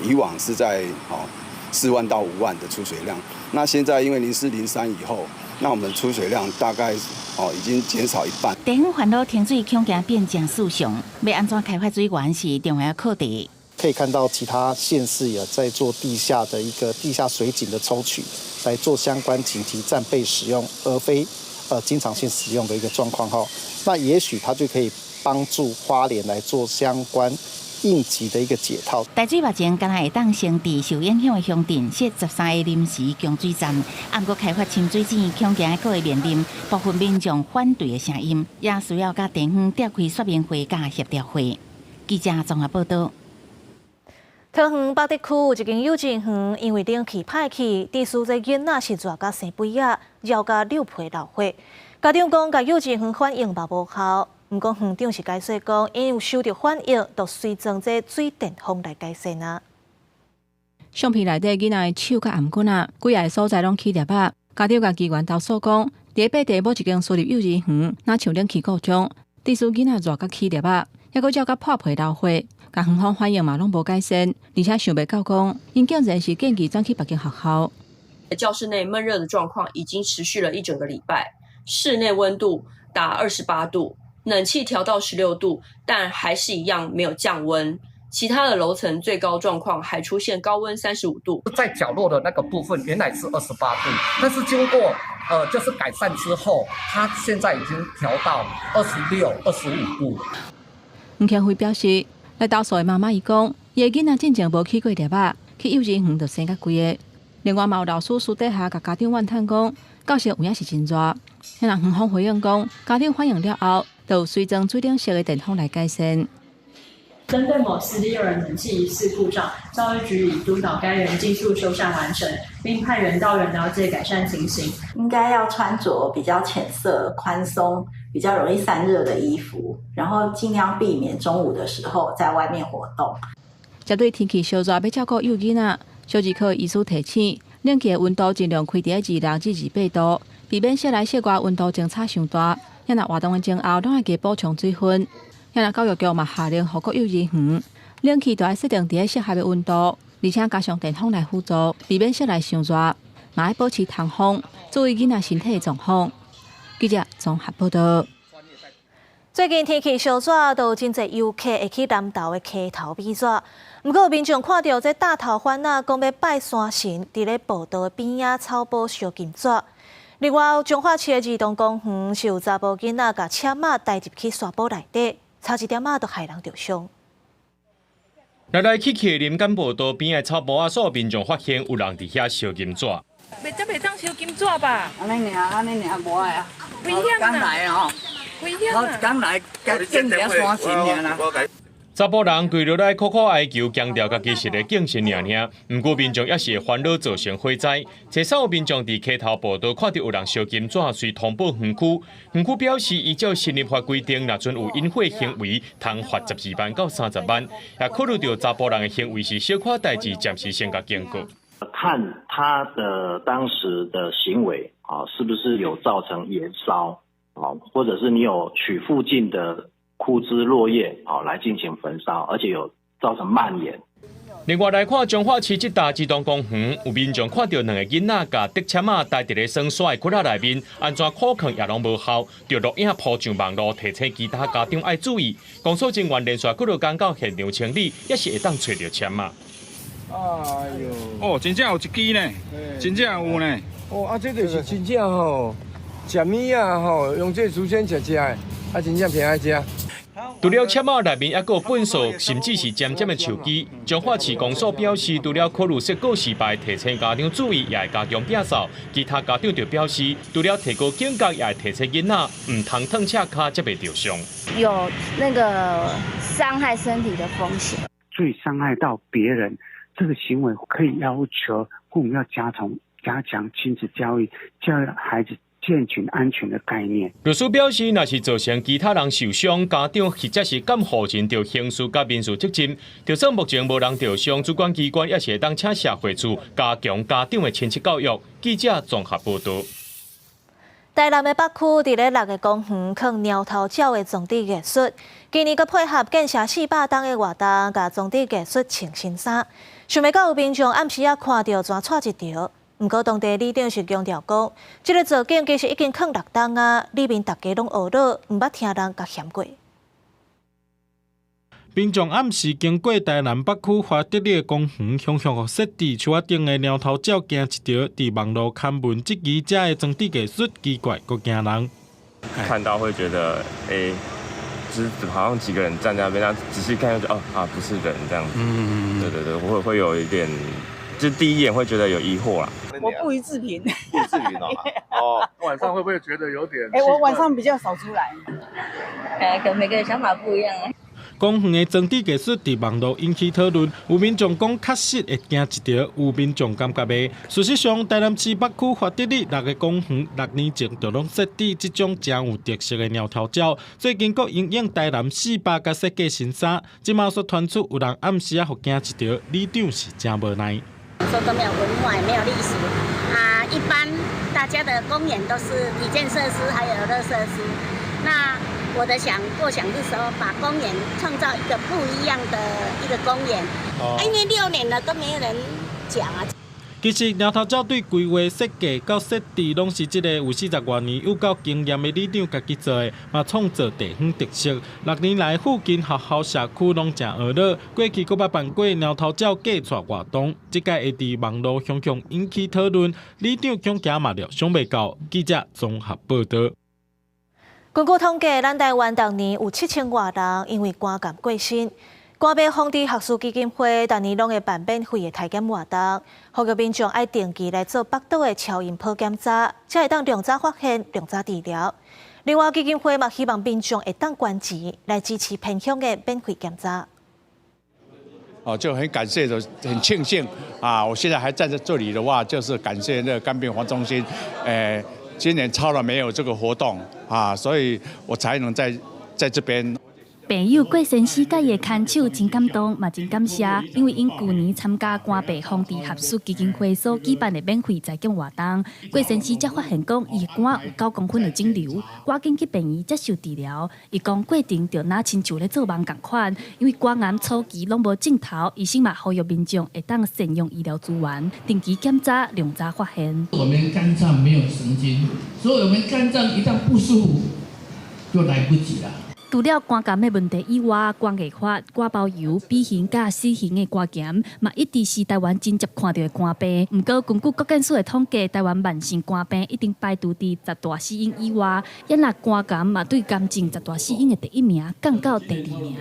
[SPEAKER 19] 以往是在4萬到5萬的出水量，那現在因為0403以後，那我們出水量大概已經減少一半。
[SPEAKER 17] 地方煩惱停水恐驚變成事常，欲按怎開發水源是重要課題。
[SPEAKER 20] 可以看到其他縣市也在做地下的一個地下水井的抽取，來做相關緊急戰備使用，而非經常性使用的一個狀況哈。那也許它就可以幫助花蓮來做相關應急的一個解套。
[SPEAKER 17] 台水目前敢若會當先佇受影響的鄉鎮設13個臨時供水站，毋過開發深水井，恐驚閣會面臨部分民眾反對的聲音，也需要佮地方召開說明會佮協調會。記者綜合報道。
[SPEAKER 1] 桃園八德區有一間幼稚園，因為冷氣歹去，致使這囡仔是熱甲生蜚仔，枵甲溜皮流血。家長講，共幼稚園反映嘛無效。毋過園長是解釋講，𪜶有收著反映，就隨裝這水電風來改善啊。
[SPEAKER 21] 相片內底囡仔的手佮頷頸仔，幾个所在攏起粒仔。家長共機關投訴講，佇八德某一間私立幼稚園，若像冷氣故障，致使囡仔熱甲起粒仔，抑閣枵甲破皮流血，共園方反映嘛攏無改善，而且想袂到講，𪜶竟然是建議轉去別間學校。
[SPEAKER 22] 教室內悶熱的狀況已經持續了一整個禮拜，室內溫度達28度。冷氣調到16度，但還是一樣沒有降溫。其他的樓層最高狀況還出現高溫35度。
[SPEAKER 29] 在角落的那個部分原來是28度，但是經過就是改善之後，它現在已經調到26、25度。
[SPEAKER 21] 吳慶輝表示，來投訴的媽媽伊講，伊的囡仔進前無起過粒仔，去幼稚園就生甲規个。另外嘛有老師私底下共家長怨嘆講，教室有影是真熱。彼人園方回應講，家長反映了後，就隨裝水冷式的電風來改善。
[SPEAKER 30] 針對某私立幼兒冷氣疑似故障，教育局已督導該園盡速修繕完成，並派員到園了解改善情形。
[SPEAKER 31] 應該要穿着比較淺色、寬鬆、比較容易散熱的衣服，然後盡量避免中午的時候在外面活動。
[SPEAKER 21] 針對天氣燒熱，欲照顧幼囡仔，小兒科醫師提醒，冷氣的溫度盡量開佇咧26至28度，避免室內室外溫度相差傷大。若活動的前後，攏愛加補充水分。若教育局嘛下令，予各幼兒園冷氣都愛設定佇咧適合的溫度，而且加上電風來輔助，避免室內傷熱，嘛愛保持通風，注意囡仔身體的狀況。記者綜合報道。
[SPEAKER 1] 最近天氣燒熱，都有真濟遊客會去南投的溪頭避熱。毋過有民眾看著這大頭番仔，講欲拜山神，佇咧步道邊仔草埔燒金紙。另外，彰化市的兒童公園是有查埔囡仔共籤仔帶入去沙埔內底，差一點仔就害人著傷。
[SPEAKER 2] 來來去去的林間步道邊的草埔仔，所有民眾發現有人佇遐燒金紙。
[SPEAKER 4] 袂這袂當燒金紙吧？
[SPEAKER 5] 按呢爾，按呢爾無愛啊。
[SPEAKER 4] 危險
[SPEAKER 5] 剛來哦，
[SPEAKER 4] 危險
[SPEAKER 5] 啊！剛來，見佇山神爾啦。
[SPEAKER 2] 查埔人跪落來苦苦哀求，強調家己是咧敬神爾爾。毋過民眾也是會煩惱造成火災。這三有民眾佇溪頭步道看著有人燒金紙，遂通報園區。園區表示，依照森林法規定，若準有引火行為，通罰12萬到30萬。也考慮著查埔人的行為是小可代誌，暫時先共警告。
[SPEAKER 6] 看他的當時的行為啊，是不是有造成延燒啊，或者是你有取附近的枯枝落葉啊來進行焚燒，而且有造成蔓延。
[SPEAKER 2] 另外來看彰化市這大兒童公園，有民眾看著兩個囡仔共竹籤仔帶佇咧耍沙的窟仔內面，按怎苦勸也攏無效，就錄影 po 上網路，提醒其他家長愛注意。工作人員連續幾落工到現場清理，也是會當揣著籤仔。
[SPEAKER 7] 哎喲！哦，真正有一支呢，真正有呢。
[SPEAKER 13] 哦，啊，這就是真正吼，食物仔吼，用這時間食食的，啊，真正偏愛食。
[SPEAKER 2] 除了籤仔內面，猶閣有糞掃，甚至是尖尖的樹枝。彰化市公所表示，除了考慮設告示牌提醒家長注意，也會加強摒掃。其他家長就表示，除了提高警覺，也會提醒囡仔，毋通褪赤跤才袂著傷。
[SPEAKER 8] 有那個傷害身體的風險，
[SPEAKER 9] 最傷害到別人。這個行為可以要求父母要加強親子教育，教育孩子健全安全的概念。
[SPEAKER 2] 律師表示，若是造成其他人受傷，家長或者是監護人著刑事佮民事責任。就算目前無人著傷，主管機關也是會當請社會處加強家長的親職教育。記者綜合報道。
[SPEAKER 1] 台南的北區佇咧六个公園囥貓頭鳥的裝置藝術，今年閣配合建社400冬的活動，共裝置藝術穿新衫。想袂到有民眾暗時仔看著，全掣一著。毋過當地里長是強調講，這个造景其實已經囥6冬啊，裡面逐家攏呵咾，毋捌聽人共嫌過。
[SPEAKER 10] 民眾暗時經過台南北區華德里的公園，雄雄予設置樹仔頂的貓頭鳥驚一著，佇網路刊文質疑這的裝置藝術奇怪，閣驚人。
[SPEAKER 24] 看到會覺得，欸，就是好像幾個人站在那邊，仔細看就哦啊，不是人這樣子。對對對，會有一點，就第一眼會覺得有疑惑啦。
[SPEAKER 25] 我不予置評。
[SPEAKER 26] 不予置評哦。哦，晚上會不會覺得有點？
[SPEAKER 25] 欸，我晚上比較少出來。
[SPEAKER 32] 欸，可能每個人想法不一樣啊。
[SPEAKER 10] 公園的裝置藝術佇網路引起討論，有民眾講確實會驚一著，有民眾感覺袂。事實上，台南市北區華德里六個公園6年前就攏設置這種誠有特色的貓頭鳥，最近閣因應台南400共設計新衫，這馬煞傳出有人暗時仔予驚一著，里長是誠無奈。
[SPEAKER 33] 說都沒有文化，也沒有歷史啊！一般大家的公園都是體健設施，還有遊樂設施。那我的想構想是說，把公園創造一個不一樣的一個公園。因為6年了都沒有人講啊。
[SPEAKER 10] 其實，貓頭鳥對規劃設計到設置，攏是這个有40外年有夠經驗的里長家己做的，嘛創造地方特色。6年來，附近學校社區攏誠呵咾。過去閣捌辦過貓頭鳥過帶活動，這擺會佇網路雄雄引起討論，里長恐驚嘛料想袂到。記者綜合報道。
[SPEAKER 1] 根據統計，咱台灣逐年有7000外人因為肝癌過身。肝病防治學術基金會逐年攏會辦免費的篩檢活動，呼籲民眾愛定期來做腹肚的超音波檢查，才會當量早發現、量早治療。另外，基金會嘛希望民眾會當捐錢來支持偏鄉的免費檢查。
[SPEAKER 34] 哦，就很感謝的，很慶幸啊！我現在還站在這裡的話，就是感謝那個肝病防中心，今年超了沒有這個活動啊，所以我才能在這邊。
[SPEAKER 3] 病友郭先生佮伊的牽手真感動，嘛真感謝，因為𪜶舊年參加肝病防治學術基金會所舉辦的免費裁剪活動，郭先生才發現講伊的肝有9公分的腫瘤，趕緊去病院接受治療。伊講過程就若親像咧做夢仝款，因為肝癌初期攏無症頭，醫生嘛呼籲民眾會當善用醫療資源，定期檢查，量早發現。
[SPEAKER 11] 我們肝臟沒有神經，所以我們肝臟一旦不舒服，就來不及了。
[SPEAKER 3] 除了肝癌的問題以外，肝硬化、肝包油、B 型佮 C 型的肝炎，嘛一直是台灣真濟看著的肝病。毋過根據國健署的統計，台灣慢性肝病已經排除佇十大死因以外，抑若肝癌嘛對癌症十大死因的第一名降到第二名。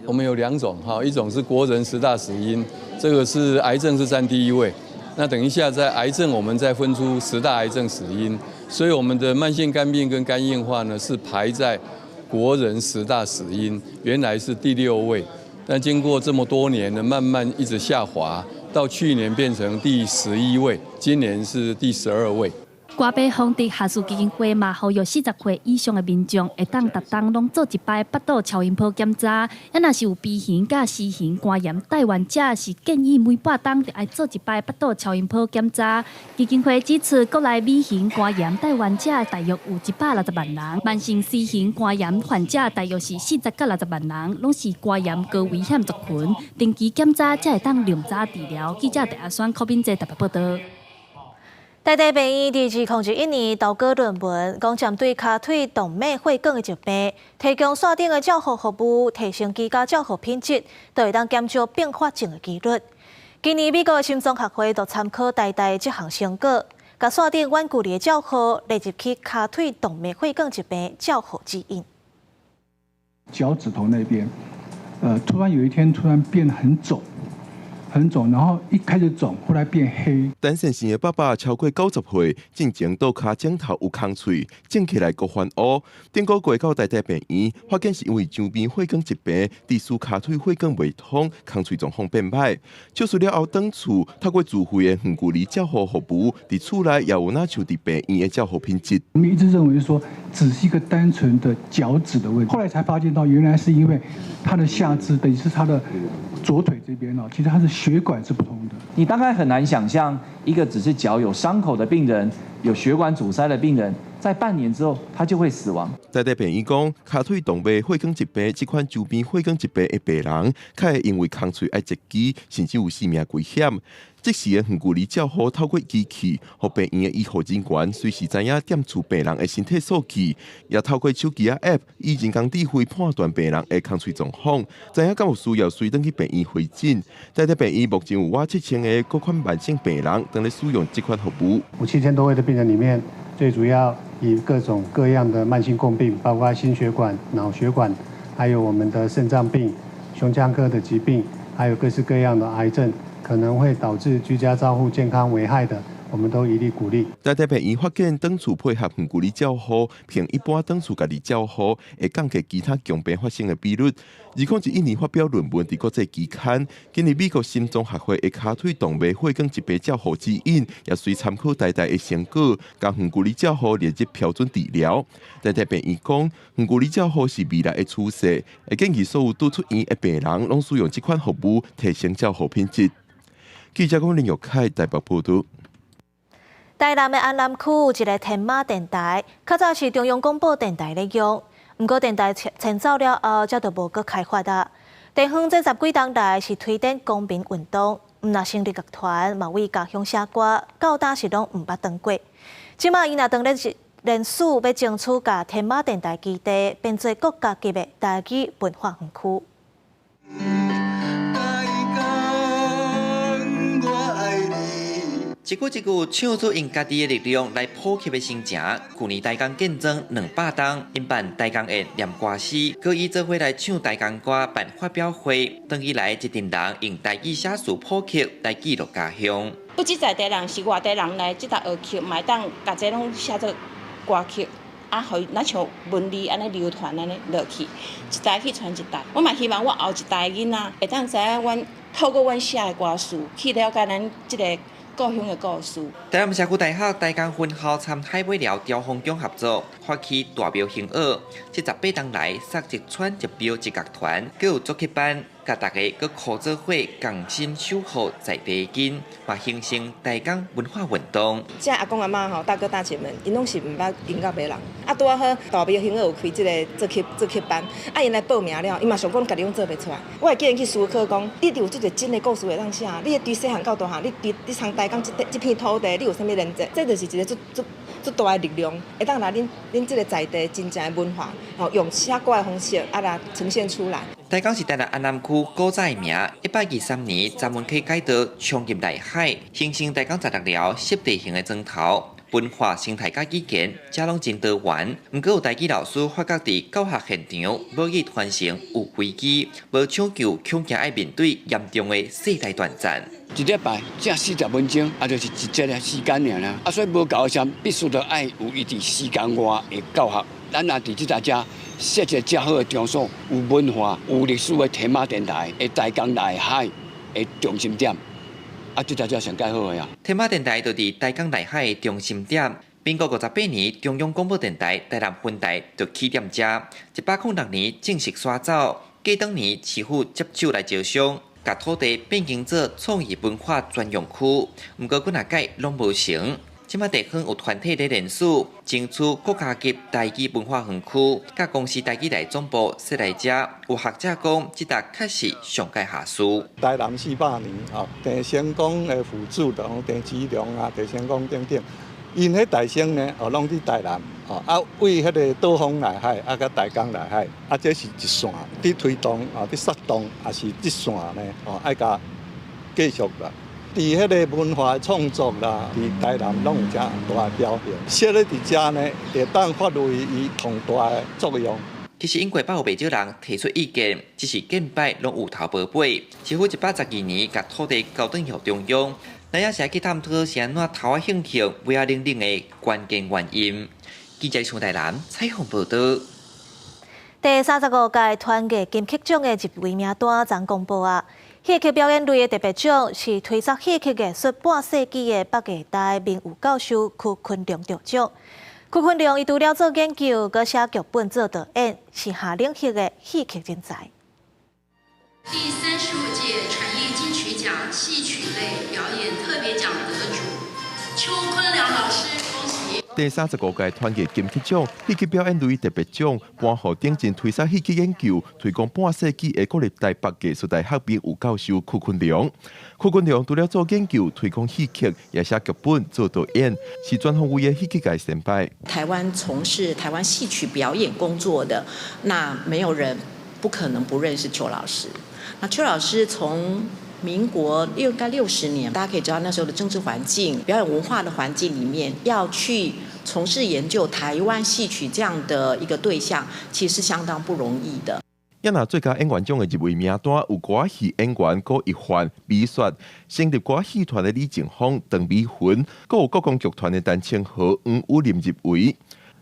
[SPEAKER 12] 我們有兩種哈，一種是國人十大死因，這個是癌症是佔第一位。那等一下在癌症，我們再分出十大癌症死因，所以我們的慢性肝病跟肝硬化呢是排在國人十大死因，原來是第六位，但經過這麼多年呢，慢慢一直下滑，到去年變成第11位，今年是第12位。
[SPEAKER 3] 肝病防治學術基金會嘛，呼籲40歲以上的民眾會當逐冬攏做一擺腹肚超音波檢查。抑若是有 B 型佮 C 型肝炎帶原者，是建議每半冬就愛做一擺腹肚超音波檢查。基金會指出，國內 B 型肝炎帶原者大約有160萬人，慢性 C 型肝炎患者大約是40到60萬人，攏是肝炎高危險族群，定期檢查才會當量早治療。記者鄭阿選、柯敏哲台北報導。
[SPEAKER 1] 台大病院佇2001年投稿論文，講針對跤腿動脈血管的疾病，提供線頂的照護服務，提升居家照護品質，就會當減少併發症的幾率。今年美國心臟學會就參考台大這項成果，共線頂遠距離的照護列入去跤腿動脈血管疾病照護指引。
[SPEAKER 14] 腳趾頭那邊，突然有一天突然變得很腫。很腫，然後一開始腫，後來變黑。
[SPEAKER 15] 陳先生的爸爸超過90歲，進前倒跤指頭有空喙，腫起來閣翻烏。頂個月到台大病院，發現是因為周邊血管疾病，致使跤腿血管袂通，空喙狀況變歹。手術了後，轉厝透過自費的遠距離照護服務，佇厝內也有若像佇病院的照護品質。
[SPEAKER 14] 我們一直認為說，只是一個單純的腳趾的問題，後來才發現到原來是因為他的下肢，等於是他的左腿這邊哦，其實他是血管是不通的。
[SPEAKER 16] 你大概很難想象，一個只是腳有傷口的病人，有血管阻塞的病人，在半年之後他就會死亡。
[SPEAKER 15] 台大病院講，跤腿動脈血管疾病這款周邊血管疾病的病人，較會因為空喙愛截肢，甚至有性命危險。即時的遠距離照護，透過機器，予病院的醫護人員隨時知影踮厝病人的身體數據，也透過手機仔 App 以人工智慧判斷病人的空喙狀況，知影敢有需要隨轉去病院回診。台大病院目前有倚7000個各款慢性病人正咧使用這款服務。
[SPEAKER 17] 有7000多位的病人裡面，最主要以各種各樣的慢性共病，包括心血管、腦血管，還有我們的腎臟病、胸腔科的疾病，還有各式各樣的癌症。可能會導致居家照護健康危害的，我們都一力鼓勵。
[SPEAKER 15] 台大病院發現，轉厝配合遠距離照護，比一般轉厝家己照護，會降低其他共病發生的比率。2011年發表論文佇國際期刊，今年美國心臟學會的跤腿動脈血管疾病照護指引，也隨參考台大的成果，共遠距離照護列入標準治療。台大病院講，遠距離照護是未來的趨勢，會建議所有拄出院的病人攏使用這款服務，提升照護品質。記者林玉凱台北報導。
[SPEAKER 1] 台南的安南區有一个天馬電台，較早是中央廣播電台咧用，毋過電台遷走了後，才就無閣開發啊。地方這十幾冬來是推展公民運動，毋若成立樂團，嘛為家鄉寫歌，到今是攏毋捌斷過。這馬𪜶若當咧是連署欲爭取共天馬電台基地變做國家級的台語文化園區。
[SPEAKER 18] 一句一句唱出𪜶家己的力量來普及的心情。舊年台江建莊200冬，𪜶辦台江宴念歌詩，閣伊做伙來唱台江歌辦發表會。轉以來一陣人用台語寫詞普及來記錄家鄉。
[SPEAKER 19] 不止在地人，是外地人來這搭學曲，嘛會當共這攏寫做歌曲，啊，予若像文字按呢流傳按呢落去，一代去傳一代。我嘛希望我後一代囡仔會當知影阮透過阮寫的歌詞去了解咱這个。故鄉的故事。
[SPEAKER 18] 台南社區大學台江分校參海尾寮雕風宮合作，發起大廟行樂。這18冬來，設一村一廟一樂團，閣有作曲班，佮大家閣苦做伙共心守護在地根，嘛形成台江文化運動。
[SPEAKER 4] 這阿公阿嬤吼，大哥大姐們，𪜶攏是毋捌音樂的人，啊，拄仔好大廟行樂有開這个作曲班，啊，𪜶來報名了，伊嘛想講家己攏做袂出來。我會叫𪜶去思考講，你有這個真的故事會當寫，你對細漢到大漢，你佇你從台江這片土地，你有啥物連結？這就是一个足足足大的力量，會當來恁這个在地真正的文化，吼，用寫歌的方式啊來呈現出來。
[SPEAKER 18] 台江是台南安南區古早的名，123年閘門溪改道衝入內海，形成台江16寮濕地型的磚頭，文化生態佮語言，遮攏真多元。毋過有台語老師發覺佇教學現場，母語傳承有危機，無搶救，恐驚愛面對嚴重的世代斷層。
[SPEAKER 5] 一禮拜才40分鐘，啊，就是一節的時間爾啦。啊，所以無夠的時陣，必須著愛有伊佇時間外的教學。咱若佇這搭遮設一個遮好的場所，有文化、有歷史的天馬電台，的台江內海的中心點，啊，這才才上蓋好的啊。
[SPEAKER 18] 天馬電台就佇台江內海的中心點。民國58年，中央廣播電台台南分台就起點遮，106年正式徙走，過當年市府接手來招商，共土地變更做創意文化專用區，毋過幾若屆攏無成。這馬地方有團體咧聯署，爭取國家級台語文化園區，佮公視台語台總部設來遮。有學者講，這搭確實上蓋下事。
[SPEAKER 6] 台南400年哦，鄭成功的父子，就鄭芝龍啊、鄭成功等等，𪜶彼大生呢，哦，攏佇台南，哦，啊，為彼个島風內海，啊，佮台江內海，啊，這是一線佇推動，哦，佇策動，也是這線呢，哦，愛共繼續啦。佇彼个文化創作啦，佇台南攏有遮大的表現。設咧佇遮呢，會當發揮伊重大的作用。
[SPEAKER 18] 其實英國捌有袂少人提出意見，只是見擺攏有頭無尾。市府112年共土地交轉予中央，咱也是愛去探討是按怎頭仔興興、尾仔冷冷的關鍵原因。記者張台南採訪報導。
[SPEAKER 1] 第35屆團藝金曲獎的入圍名單昨公布啊！戲曲表演類的特別獎是推崇戲曲藝術半世紀的北藝大名譽教授屈坤龍得獎。屈坤龍伊除了做研究，閣寫劇本做導演，是下領域的戲曲人才。
[SPEAKER 7] 第35屆傳藝金曲獎戲曲類表演特別獎得主邱坤良老師，恭喜！
[SPEAKER 15] 第三十五屆團藝金曲獎戲曲表演類特別獎，頒予頂真推崇戲曲研究、推廣半世紀的國立台北藝術大學名譽教授屈坤龍。屈坤龍除了做研究、推廣戲曲，也寫劇本、做導演，是全方位的戲曲界先輩。
[SPEAKER 13] 台灣從事台灣戲曲表演工作的，那沒有人不可能不認識邱老師。那邱老師從民國應該60年，大家可以知道那時候的政治環境、表演文化的環境裡面，要去從事研究台灣戲曲這樣的一個對象，其實是相當不容易的。
[SPEAKER 15] 也若最佳演員獎的入圍名單有歌仔戲演員郭一凡、美雪，成立歌仔戲團的李靜芳、鄧美雲，閣有國光劇團的陳清河、黃宇琳入圍。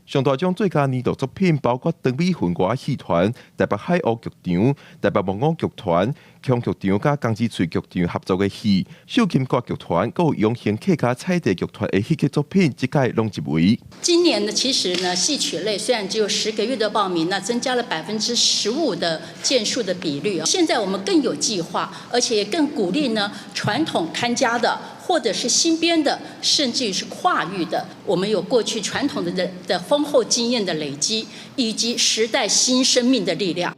[SPEAKER 15] 上大獎最佳年度作品包括鄧美雲歌仔戲團、台北海鷗劇場、台北木偶劇團、鏘劇場佮江之翠劇場合作的戲，繡琴歌劇團，閣有永興客家彩地劇團的戲曲作品，這屆攏入圍。
[SPEAKER 7] 今年呢，其實呢，戲曲類雖然只有10個月的報名，那增加了15%的件數的比率。現在我們更有計劃，而且更鼓勵呢傳統看家的，或者是新編的，甚至於是跨域的。我們有過去傳統的豐厚經驗的累積，以及時代新生命的力量。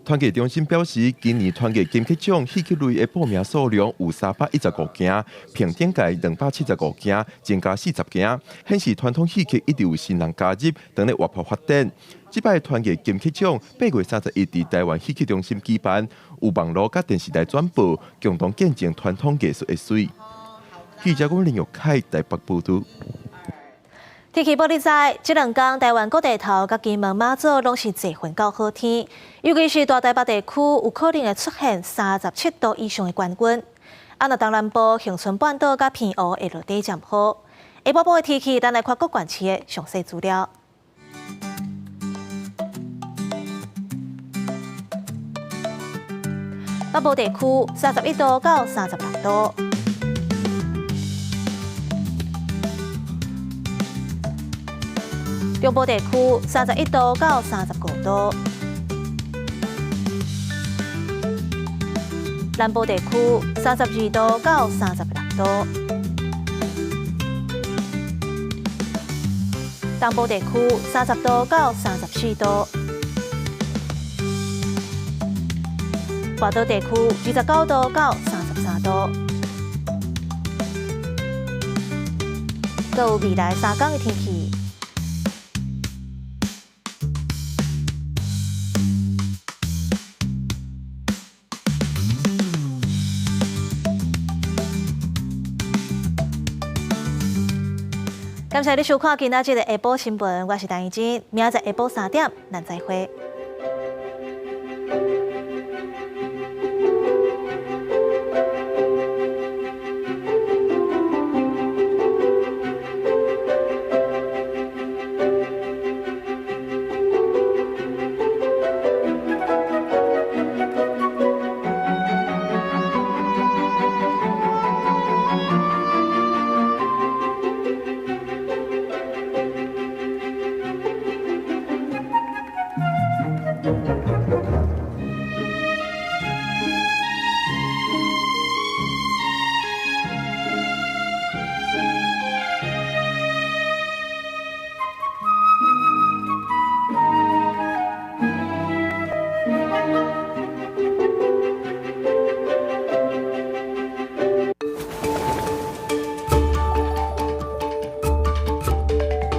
[SPEAKER 15] 團藝中心表示，今年團藝金曲獎戲曲類的報名數量有315件，比頂屆275件，增加40件，顯示傳統戲曲一直有新人加入，當咧活潑發展。這擺團藝金曲獎8月31佇台灣戲曲中心舉辦，有網路佮電視台轉播，共同見證傳統藝術的媠。記者阮林玉凱台北報導。
[SPEAKER 1] 天氣報你知，這兩工台灣各地頭佮金門馬祖攏是濟雲到好天，尤其是大台北地區有可能會出現37度以上的高溫。啊，若東南部恆春半島佮澎湖會落短暫雨。下晡晡的天氣，咱來看各縣市的詳細資料。北部地區31度到36度。中部地區31度到35度，南部地區32度到36度，東部地區30度到34度，外島地區29度到33度。閣有未來3工的天氣。感謝你收看今仔日的下晡新聞，我是陳怡蓁，明仔載下晡3點，咱再會。